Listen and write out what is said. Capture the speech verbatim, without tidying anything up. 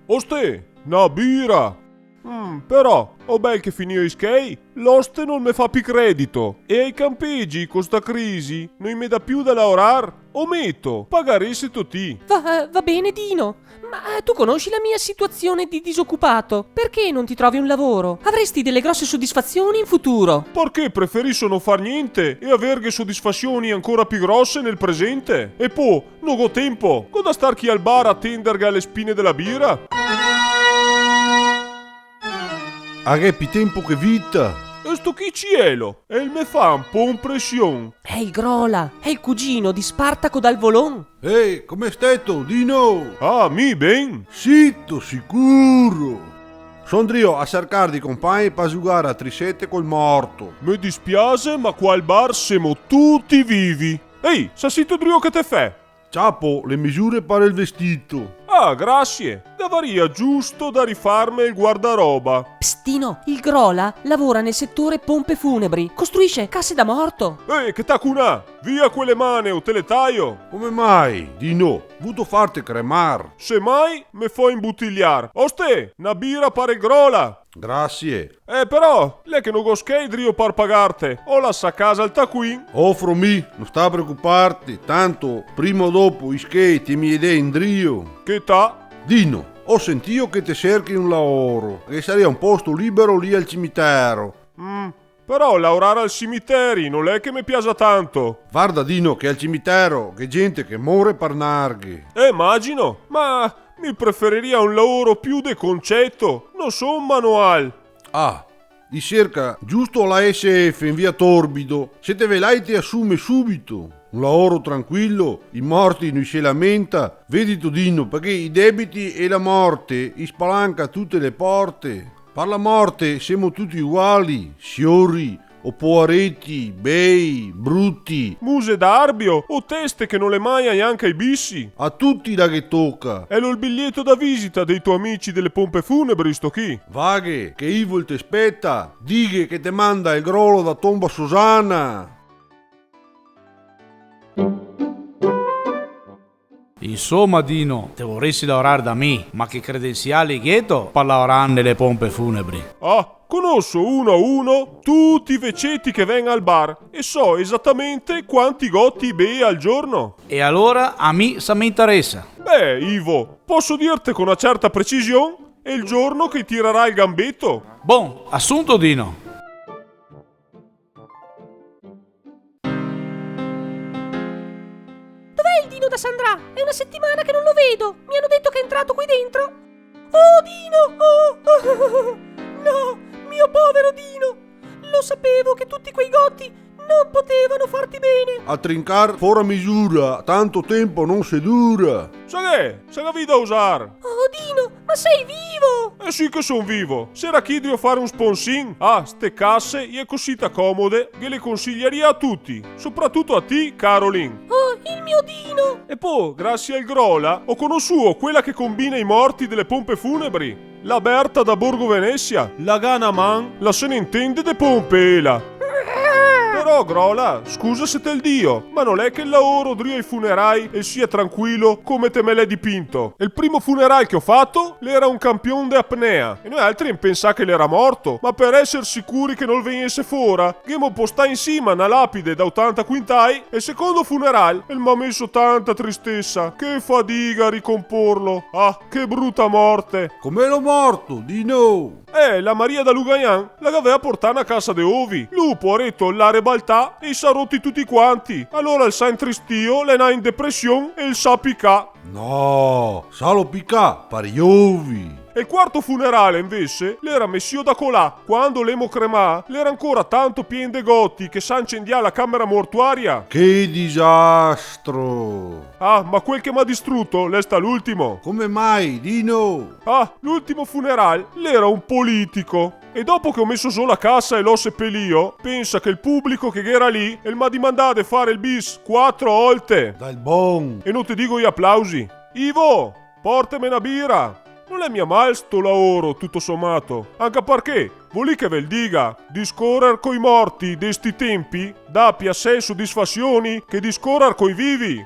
Oste, na bira! Mm, però, a bel che finìo i schei, l'oste no me fa pi credito. E ai campegi, co sta crisi, no i me dà più da laorar? O meto, pagareseto ti. Va, va bene, Dino. Ma, eh, tu conosci la mia situazione di disocupato? Perché non ti trovi un lavoro? Avresti delle grosse soddisfazioni in futuro. Parché preferiso no far gnente e averghe sodisfasioni ancora pi grose nel presente? E po, no go tempo, go da star chi al bar a tenderghe a le spine de la bira? A gh'è pi tempo che vita! E sto chi cielo? El me fa un po' impresion. È il Grola, è il cugino di Spartaco Dal Volon. Ehi, come steto, Dino? Ah, mi ben? Sito, sicuro! Son drio a sercar dei compagni par zugar a trisete col morto. Me dispiase, ma qua al bar semo tuti vivi. Ehi, sa sito drio che te fè? Ciapo le misure par el vestito. Ah, grasie. Gavaria giusto da rifarme el guardaroba. Psst, Dino, il Grola lavora nel settore pompe funebri. Costruisce case da morto. Eh, che tacunà! Via quele mane o te le taio! Come mai, Dino? Vuto farte cremar? Se mai, me fo imbutiliar. Oste, na bira par el Grola! Grasie. Eh, però, l'è che no go schei drio par pagarte, o lasa a casa el tacuin. Ofro mi, no sta preocuparte, tanto prima o dopo i schei te mi i dè indrio. Che ta? Dino, go sentìo che te serchi un laoro, che saria un posto libero lì al cimitero. Mm, però laorar al cimiteri no l'è che me piasa tanto. Varda, Dino, che al cimitero gh'è gente che more par narghe. Eh, imagino, ma mi preferiria un laoro più de conceto, no so un manual. Ah, i serca giusto a la S F in via Torbido, se te ve là i te asume subito. Un laoro tranquilo, i morti no i se lamenta, vedito, Dino, parché i debiti e la morte i spalanca tute le porte. Par la morte semo tuti uguali, siori, o poareti, bei, bruti. Muse d'arbio, o teste che no le magna gnanca i bisi. A tuti la ghe toca. Elo el biglieto da visita dei to amici dele pompe funebri, sto chi. Vaghe, che Ivo el te speta, dighe che te manda el grolo da tomba Sosana. Insoma, Dino, te voresi laorar da mi, ma che credensiali gheto par laorar nele pompe funebri? Ah, conoso uno a uno tuti i veceti che vien al bar e so esatamente quanti goti i bee al giorno. E alora a mi sa me interesa. Beh, Ivo, poso dirte co na certa precision el giorno che i tirarà el gambeto. Bon, asunto, Dino. Dov'è il Dino da Sandra? È una settimana che non lo vedo. Mi hanno detto che è entrato qui dentro. Oh, Dino! Oh, oh, oh, oh. No, mio povero Dino! Lo sapevo che tutti quei goti non potevano farti bene. A trincar fora misura, tanto tempo non se dura. Sa che? Sa che v'è da usar? Oh, Dino, ma sei vivo? Eh sì che son vivo. S'era chi drio far un sponsin, ah, ste case, e cosita comode, ghe le consigliaria a tuti, sopratuto a ti, Caroline. Oh, il mio Dino! E po, grasie al Grola, o conosuo quela che combina i morti dele pompe funebri. La Berta da Borgo Venesia, la ga na man, la se ne intende de pompe, ela. Però, Grola, scusa se te el dio, ma no l'è che el laoro drio i funerai el sia tranquilo come te me l'è dipinto. El primo funeral che ho fato l'era un campion de apnea, e noialtri ghemo pensà che l'era morto, ma per eser sicuri che no el vegnese fora, ghemo postà in sima na lapide da otanta quintai, e el secondo funeral el m'ha meso tanta tristesa, che fadiga a ricomporlo. Ah, che bruta morte! Com'elo morto, Dino? Eh, la Maria da Lugagnan la gavea portà na casa de ovi. Lu, poareto, l'ha rebaltà e i s'ha roti tuti quanti. Alora el s'ha intristìo, l'è nà in depresion e el s'ha picà. No, s'alo picà par i ovi. E el quarto funeral, invese, l'era mesìo da colà. Quando l'emo cremà, l'era ancora tanto pien de goti che s'ha incendià la camera mortuaria. Che disastro! Ah, ma quel che m'ha distruto l'è stà l'ultimo. Come mai, Dino? Ah, l'ultimo funeral l'era un politico. E dopo che ho meso zo la casa e l'ho sepelìo, pensa che el publico che gh'era lì el m'ha dimandà de fare el bis quatro olte. Dal bon. E no te digo i aplausi. Ivo, porteme na bira. No l'è mia mal sto laoro, tuto somato. Anca parché, volì che ve el diga, discorer coi morti de sti tempi dà pi asè sodisfasioni che discorer coi vivi.